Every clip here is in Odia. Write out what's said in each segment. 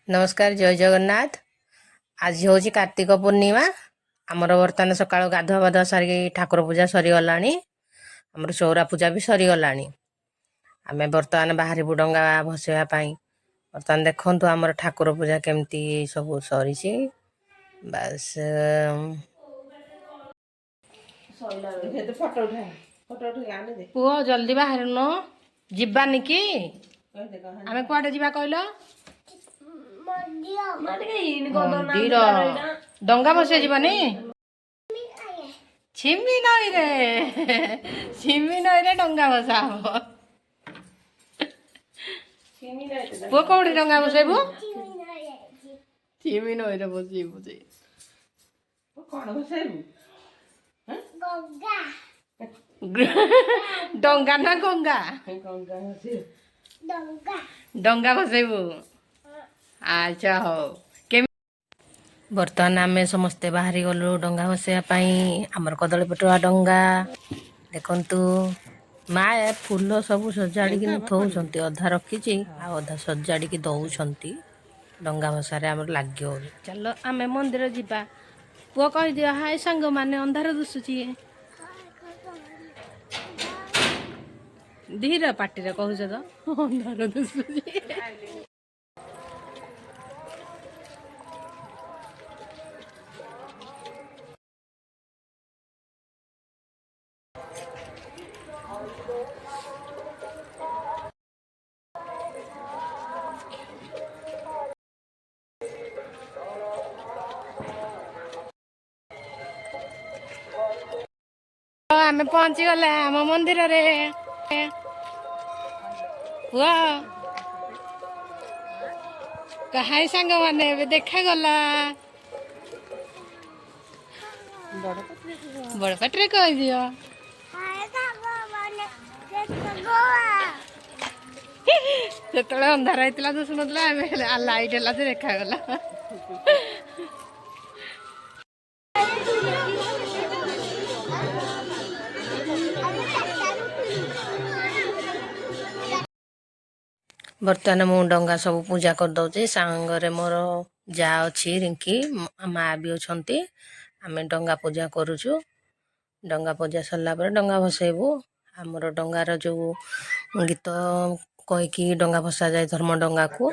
ନମସ୍କାର, ଜୟ ଜଗନ୍ନାଥ। ଆଜି ହେଉଛି କାର୍ତ୍ତିକ ପୂର୍ଣ୍ଣିମା। ଆମର ବର୍ତ୍ତମାନ ସକାଳୁ ଗାଧୁଆ ପାଧୁଆ ସାରିକି ଠାକୁର ପୂଜା ସରିଗଲାଣି। ଆମର ଚଉରା ପୂଜା ବି ସରିଗଲାଣି। ଆମେ ବର୍ତ୍ତମାନ ବାହାରିବୁ ଡଙ୍ଗା ଭସେଇବା ପାଇଁ। ବର୍ତ୍ତମାନ ଦେଖନ୍ତୁ ଆମର ଠାକୁର ପୂଜା କେମିତି ସବୁ ସରିଛି। ବାସ୍। ଫଟୋ ଉଠା, ଫଟୋ ଉଠେଇକି ଆଣି ଦେ। ପୁଅ, ଜଲ୍ଦି ବାହାରୁନ, ଯିବାନି କି? କହିଦେ କହ। ଆମେ କୁଆଡ଼େ ଯିବା କହିଲ? ମା, ଟିକେ ଇନ୍। ମନ୍ଦିର ଡଙ୍ଗା ଭସେଇ ଯିବାନି? ଛିମି ନଈରେ, ଛିମି ନଈରେ ଡଙ୍ଗା ଭସା ହବ। ପୁଅ, କୋଉଠି ଡଙ୍ଗା ଭସେଇବୁ? ଛିମି ନଈରେ ବସେଇବୁ ଯେ। କଣ ବସେଇବୁ? ଡଙ୍ଗା ନା ଗଙ୍ଗା? ଗଙ୍ଗା ବସେଇବୁ। ଡଙ୍ଗା ଭସେଇବୁ। ଆଚ୍ଛା, ହଉ। ବର୍ତ୍ତମାନ ଆମେ ସମସ୍ତେ ବାହାରି ଗଲୁ ଡଙ୍ଗା ଭସେଇବା ପାଇଁ। ଆମର କଦଳୀ ପଟୁଆ ଡଙ୍ଗା ଦେଖନ୍ତୁ। ମା ଏ ଫୁଲ ସବୁ ସଜାଡ଼ିକିନି ଥୋଉଛନ୍ତି। ଅଧା ରଖିଛି ଆଉ ଅଧା ସଜାଡ଼ିକି ଦଉଛନ୍ତି, ଡଙ୍ଗା ଭସାରେ ଆମର ଲାଗିବ ବୋଲି। ଚାଲ, ଆମେ ମନ୍ଦିର ଯିବା। ପୁଅ, କହିଦିଅ ହାଏ ସାଙ୍ଗମାନେ, ଅନ୍ଧାର ଦୁଶୁଛି। ଧୀର ପାଟିରେ କହୁଛ ତ, ଅନ୍ଧାର ଦୁଶୁଛି। ଆମେ ପହଞ୍ଚିଗଲେ ଆମ ମନ୍ଦିରରେ। ପୁଅ, ହାଇ ସାଙ୍ଗମାନେ, ଏବେ ଦେଖାଗଲା। ବଡ଼ ପାଟିରେ କହିଦିଅ। ଯେତେବେଳେ ଅନ୍ଧାର ହେଇଥିଲା ତ ଶୁଣୁଥିଲା, ଏବେ ଲାଇଟ୍ ହେଲା ଯେ ଦେଖାଗଲା। ବର୍ତ୍ତମାନ ମୁଁ ଡଙ୍ଗା ସବୁ ପୂଜା କରିଦେଉଛି। ସାଙ୍ଗରେ ମୋର ଯା ଅଛି ରିଙ୍କି, ମା ବି ଅଛନ୍ତି। ଆମେ ଡଙ୍ଗା ପୂଜା କରୁଛୁ। ଡଙ୍ଗା ପୂଜା ସରିଲା ପରେ ଡଙ୍ଗା ଭସେଇବୁ। ଆମର ଡଙ୍ଗାର ଯେଉଁ ଗୀତ କହିକି ଡଙ୍ଗା ଭସାଯାଏ ଧର୍ମ ଡଙ୍ଗାକୁ,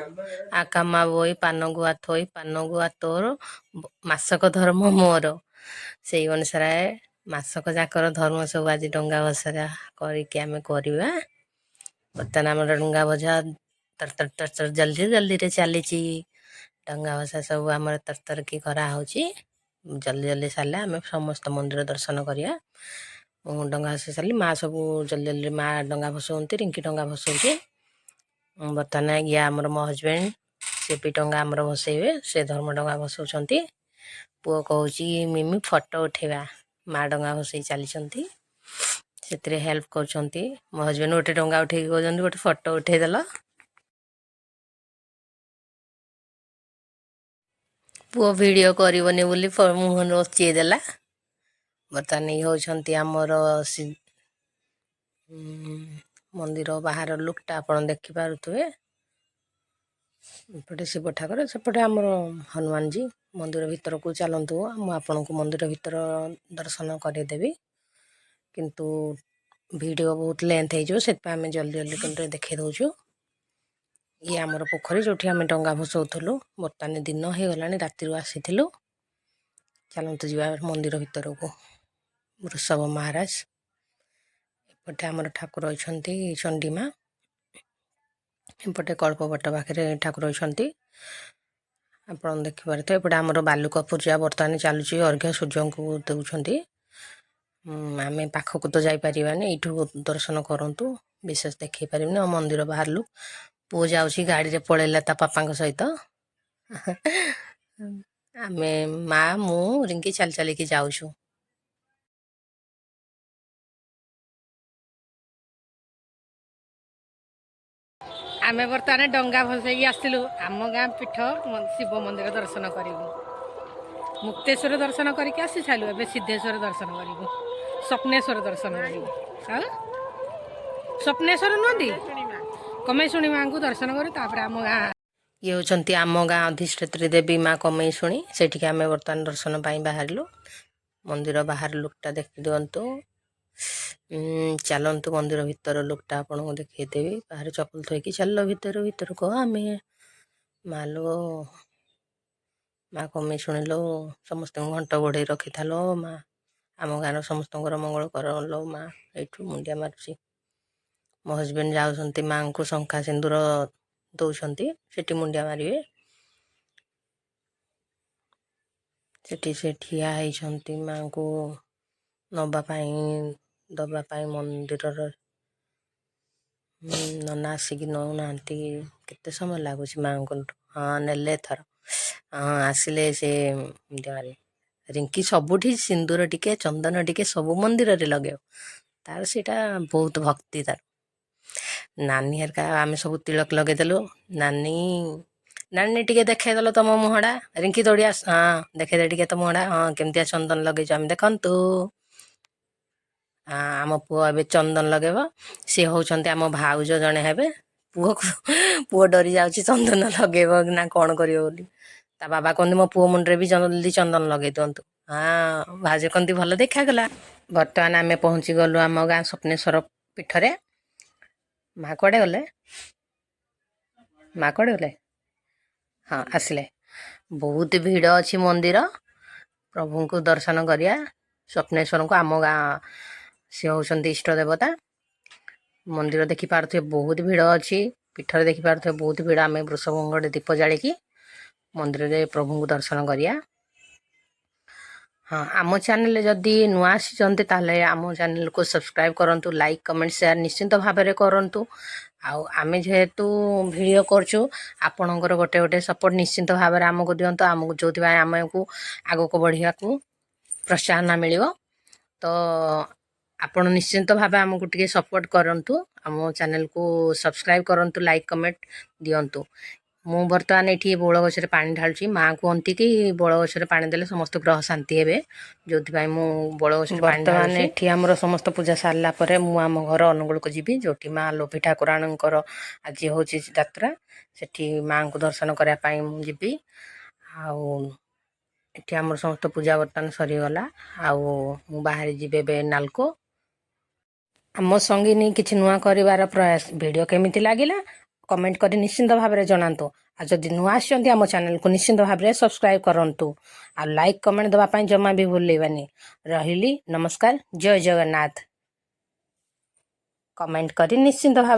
"ଆକାମା ବୋଇ ପାନ ଗୁଆ ଥୋଇ, ପାନ ଗୁଆ ତୋର, ମାସକ ଧର୍ମ ମୋର", ସେଇ ଅନୁସାରେ ମାସକ ଯାକର ଧର୍ମ ସବୁ ଆଜି ଡଙ୍ଗା ଭସା କରିକି ଆମେ କରିବା। ବର୍ତ୍ତମାନ ଆମର ଡଙ୍ଗା ଭଜା ତର ତର ତର ତର ଜଲ୍ଦି ଜଲ୍ଦିରେ ଚାଲିଛି। ଡଙ୍ଗା ଭସା ସବୁ ଆମର ତର କି କରାହେଉଛି। ଜଲ୍ଦି ଜଲ୍ଦି ସାରିଲେ ଆମେ ସମସ୍ତ ମନ୍ଦିର ଦର୍ଶନ କରିବା। ମୁଁ ଡଙ୍ଗା ଭସେଇ ସାରିଲି। ମା ସବୁ ଜଲ୍ଦି ଜଲ୍ଦି, ମା ଡଙ୍ଗା ଭସଉନ୍ତି, ରିଙ୍କି ଡଙ୍ଗା ଭସଉଛି। ବର୍ତ୍ତମାନ ଇଏ ଆମର ମୋ ହଜବେଣ୍ଡ, ସେ ବି ଡଙ୍ଗା ଆମର ଭସେଇବେ। ସେ ଧର୍ମ ଡଙ୍ଗା ଭସଉଛନ୍ତି। ପୁଅ କହୁଛି, "ମିମି, ଫଟୋ ଉଠେଇବା।" ମା ଡଙ୍ଗା ଭସେଇ ଚାଲିଛନ୍ତି, ସେଥିରେ ହେଲ୍ପ କରୁଛନ୍ତି। ମୋ ହଜବେଣ୍ଡ ଗୋଟେ ଡଙ୍ଗା ଉଠେଇକି କହୁଛନ୍ତି, "ଗୋଟେ ଫଟୋ ଉଠେଇଦେଲ।" ପୁଅ ଭିଡ଼ିଓ କରିବନି ବୋଲି ମୁହଁ ଲୁଚେଇ ଦେଲା। ବର୍ତ୍ତମାନ ଇଏ ହେଉଛନ୍ତି ଆମର ମନ୍ଦିର ବାହାର ଲୁକ୍ଟା ଆପଣ ଦେଖିପାରୁଥିବେ। ଏପଟେ ଶିବ ଠାକୁର, ସେପଟେ ଆମର ହନୁମାନଜୀ। ମନ୍ଦିର ଭିତରକୁ ଚାଲନ୍ତୁ, ମୁଁ ଆପଣଙ୍କୁ ମନ୍ଦିର ଭିତର ଦର୍ଶନ କରେଇଦେବି। କିନ୍ତୁ ଭିଡ଼ିଓ ବହୁତ ଲେନ୍ଥ ହେଇଯିବ, ସେଥିପାଇଁ ଆମେ ଜଲ୍ଦି ଜଲ୍ଦି କିନ୍ତୁ ଦେଖେଇ ଦେଉଛୁ। ଇଏ ଆମର ପୋଖରୀ, ଯେଉଁଠି ଆମେ ଡଙ୍ଗା ଭସଉଥିଲୁ। ବର୍ତ୍ତମାନ ଦିନ ହେଇଗଲାଣି, ରାତିରୁ ଆସିଥିଲୁ। ଚାଲନ୍ତୁ ଯିବା ମନ୍ଦିର ଭିତରକୁ। ବୃଷଭ ମହାରାଜ, ଏପଟେ ଆମର ଠାକୁର ଅଛନ୍ତି ଚଣ୍ଡୀମା, ଏପଟେ କଳ୍ପବଟ ପାଖରେ ଠାକୁର ଅଛନ୍ତି, ଆପଣ ଦେଖିପାରୁଥିବେ। ଏପଟେ ଆମର ବାଲୁକା ପୂଜା ବର୍ତ୍ତମାନ ଚାଲୁଛି, ଅର୍ଘ୍ୟ ସୂର୍ଯ୍ୟଙ୍କୁ ଦେଉଛନ୍ତି। ଆମେ ପାଖକୁ ତ ଯାଇପାରିବାନି, ଏଇଠୁ ଦର୍ଶନ କରନ୍ତୁ, ବିଶେଷ ଦେଖେଇ ପାରିବିନି। ଆଉ ମନ୍ଦିର ବାହାରିଲୁ। ପୁଅ ଯାଉଛି, ଗାଡ଼ିରେ ପଳେଇଲା ତା ପାପାଙ୍କ ସହିତ। ଆମେ ମା, ମୁଁ, ରିଙ୍କି ଚାଲି ଚାଲିକି ଯାଉଛୁ। ଆମେ ବର୍ତ୍ତମାନ ଡଙ୍ଗା ଭସେଇକି ଆସିଲୁ। ଆମ ଗାଁ ପୀଠ ଶିବ ମନ୍ଦିର ଦର୍ଶନ କରିବୁ। ମୁକ୍ତେଶ୍ୱର ଦର୍ଶନ କରିକି ଆସି ସାରିଲୁ, ଏବେ ସିଦ୍ଧେଶ୍ୱର ଦର୍ଶନ କରିବୁ, ସ୍ୱପ୍ନେଶ୍ୱର ଦର୍ଶନ କରିବୁ। ଆଉ ସ୍ୱପ୍ନେଶ୍ୱର ନୁହନ୍ତି, କମେଶୁଣୀ ମାଙ୍କୁ ଦର୍ଶନ କରୁ, ତାପରେ ଆମ ଗାଁ। ଇଏ ହେଉଛନ୍ତି ଆମ ଗାଁ ଅଧିଷ୍ଠାତ୍ରୀ ଦେବୀ ମା କମେଇଶୁଣି। ସେଠିକି ଆମେ ବର୍ତ୍ତମାନ ଦର୍ଶନ ପାଇଁ ବାହାରିଲୁ। ମନ୍ଦିର ବାହାର ଲୁକ୍ଟା ଦେଖିଦିଅନ୍ତୁ। ଚାଲନ୍ତୁ, ମନ୍ଦିର ଭିତର ଲୁକ୍ଟା ଆପଣଙ୍କୁ ଦେଖେଇଦେବି। ବାହାରେ ଚପଲ ଥୋଇକି ଚାଲିଲ ଭିତରୁ ଭିତରକୁ ଆମେ। ମାଲୋ ମା କମେଇଶୁଣି ଲୋ, ସମସ୍ତଙ୍କୁ ଘଣ୍ଟ ଘୋଡ଼େଇ ରଖିଥାଲୋ ମା, ଆମ ଗାଁର ସମସ୍ତଙ୍କର ମଙ୍ଗଳ କର ଲୋ ମା। ଏଇଠୁ ମୁଣ୍ଡିଆ ମାରୁଛି। ମୋ ହଜବେଣ୍ଡ ଯାଉଛନ୍ତି, ମାଆଙ୍କୁ ଶଙ୍ଖା ସିନ୍ଦୁର ଦେଉଛନ୍ତି, ସେଠି ମୁଣ୍ଡିଆ ମାରିବେ। ସେଠି ସେ ଠିଆ ହେଇଛନ୍ତି ମାଆଙ୍କୁ ନେବା ପାଇଁ, ଦେବା ପାଇଁ। ମନ୍ଦିରର ନନା ଆସିକି ନେଉନାହାନ୍ତି। କେତେ ସମୟ ଲାଗୁଛି ମାଆଙ୍କୁ? ହଁ, ନେଲେ ଏଥର। ହଁ, ଆସିଲେ ସେ ମୁଣ୍ଡିଆ ମାରିବେ। ରିଙ୍କି ସବୁଠି ସିନ୍ଦୁର ଟିକେ, ଚନ୍ଦନ ଟିକେ ସବୁ ମନ୍ଦିରରେ ଲଗେଇବ। ତାର ସେଇଟା ବହୁତ ଭକ୍ତି ତାର। ନାନୀ ହେରିକା ଆମେ ସବୁ ତିଳକ ଲଗେଇଦେଲୁ। ନାନୀ, ନାନୀ, ଟିକେ ଦେଖେଇଦେଲ ତମ ମୁହଁଟା। ରିଙ୍କି, ଦୌଡ଼ି ଆସ। ହଁ, ଦେଖେଇଦେ ଟିକେ ତମ ମୁହଁଟା। ହଁ, କେମିତିଆ ଚନ୍ଦନ ଲଗେଇଛ ଆମେ ଦେଖନ୍ତୁ। ଆମ ପୁଅ ଏବେ ଚନ୍ଦନ ଲଗେଇବ। ସିଏ ହେଉଛନ୍ତି ଆମ ଭାଉଜ ଜଣେ ହେବେ। ପୁଅକୁ, ପୁଅ ଡରି ଯାଉଛି ଚନ୍ଦନ ଲଗେଇବ ନା କ'ଣ କରିବ ବୋଲି। ତା ବାବା କୁହନ୍ତି, ମୋ ପୁଅ ମୁଣ୍ଡରେ ବି ଜଲ୍ଦି ଚନ୍ଦନ ଲଗେଇ ଦିଅନ୍ତୁ। ହଁ, ଭାଉଜ କହନ୍ତି ଭଲ ଦେଖାଗଲା। ବର୍ତ୍ତମାନ ଆମେ ପହଞ୍ଚି ଗଲୁ ଆମ ଗାଁ ସ୍ୱପ୍ନେଶ୍ୱର ପୀଠରେ। ମା କୁଆଡ଼େ ଗଲେ? ମା କୁଆଡ଼େ ଗଲେ? ହଁ, ଆସିଲେ। ବହୁତ ଭିଡ଼ ଅଛି ମନ୍ଦିର। ପ୍ରଭୁଙ୍କୁ ଦର୍ଶନ କରିବା, ସ୍ୱପ୍ନେଶ୍ୱରଙ୍କୁ। ଆମ ଗାଁ ସେ ହେଉଛନ୍ତି ଇଷ୍ଟ ଦେବତା। ମନ୍ଦିର ଦେଖିପାରୁଥିବେ, ବହୁତ ଭିଡ଼ ଅଛି। ପୀଠରେ ଦେଖିପାରୁଥିବେ, ବହୁତ ଭିଡ଼। ଆମେ ବୃଷଭଙ୍କ ଦୀପ ଜାଳିକି ମନ୍ଦିରରେ ପ୍ରଭୁଙ୍କୁ ଦର୍ଶନ କରିବା। ହଁ, ଆମ ଚ୍ୟାନେଲରେ ଯଦି ନୂଆ ଆସିଛନ୍ତି, ତାହେଲେ ଆମ ଚ୍ୟାନେଲକୁ ସବସ୍କ୍ରାଇବ୍ କରନ୍ତୁ, ଲାଇକ୍, କମେଣ୍ଟ, ସେୟାର ନିଶ୍ଚିନ୍ତ ଭାବରେ କରନ୍ତୁ। ଆଉ ଆମେ ଯେହେତୁ ଭିଡ଼ିଓ କରୁଛୁ, ଆପଣଙ୍କର ଗୋଟେ ଗୋଟେ ସପୋର୍ଟ ନିଶ୍ଚିନ୍ତ ଭାବରେ ଆମକୁ ଦିଅନ୍ତୁ, ଆମକୁ ଯେଉଁଥିପାଇଁ ଆମକୁ ଆଗକୁ ବଢ଼ିବାକୁ ପ୍ରୋତ୍ସାହନ ମିଳିବ। ତ ଆପଣ ନିଶ୍ଚିନ୍ତ ଭାବେ ଆମକୁ ଟିକେ ସପୋର୍ଟ କରନ୍ତୁ, ଆମ ଚ୍ୟାନେଲକୁ ସବସ୍କ୍ରାଇବ୍ କରନ୍ତୁ, ଲାଇକ୍, କମେଣ୍ଟ ଦିଅନ୍ତୁ। ମୁଁ ବର୍ତ୍ତମାନ ଏଠି ବଉଳ ଗଛରେ ପାଣି ଢାଳୁଛି। ମା କୁହନ୍ତି କି ବଉଳ ଗଛରେ ପାଣି ଦେଲେ ସମସ୍ତ ଗ୍ରହ ଶାନ୍ତି ହେବେ, ଯେଉଁଥିପାଇଁ ମୁଁ ବଉଳ ଗଛରେ ପାଣି। ବର୍ତ୍ତମାନ ଏଠି ଆମର ସମସ୍ତ ପୂଜା ସାରିଲା ପରେ ମୁଁ ଆମ ଘର ଅନୁଗୁଳକୁ ଯିବି, ଯେଉଁଠି ମା ଲୋଭି ଠାକୁରାଣୀଙ୍କର ଆଜି ହେଉଛି ଯାତ୍ରା। ସେଠି ମାଆଙ୍କୁ ଦର୍ଶନ କରିବା ପାଇଁ ମୁଁ ଯିବି। ଆଉ ଏଠି ଆମର ସମସ୍ତ ପୂଜା ବର୍ତ୍ତମାନ ସରିଗଲା ଆଉ ମୁଁ ବାହାରି ଯିବି ଏବେ ନାଲକୋ। ଆମ ସଙ୍ଗିନୀ କିଛି ନୂଆ କରିବାର ପ୍ରୟାସ ଭିଡ଼ିଓ କେମିତି ଲାଗିଲା, କମେଣ୍ଟ କରି ନିଶ୍ଚିନ୍ତ ଭାବରେ ଜଣାନ୍ତୁ। ଆଉ ଯଦି ନୂଆ ଆସିଛନ୍ତି, ଆମ ଚ୍ୟାନେଲକୁ ନିଶ୍ଚିନ୍ତ ଭାବରେ ସବସ୍କ୍ରାଇବ୍ କରନ୍ତୁ ଆଉ ଲାଇକ୍, କମେଣ୍ଟ ଦେବା ପାଇଁ ଜମା ବି ଭୁଲିବେନି। ରହିଲି, ନମସ୍କାର, ଜୟ ଜଗନ୍ନାଥ। କମେଣ୍ଟ କରି ନିଶ୍ଚିନ୍ତ ଭାବେ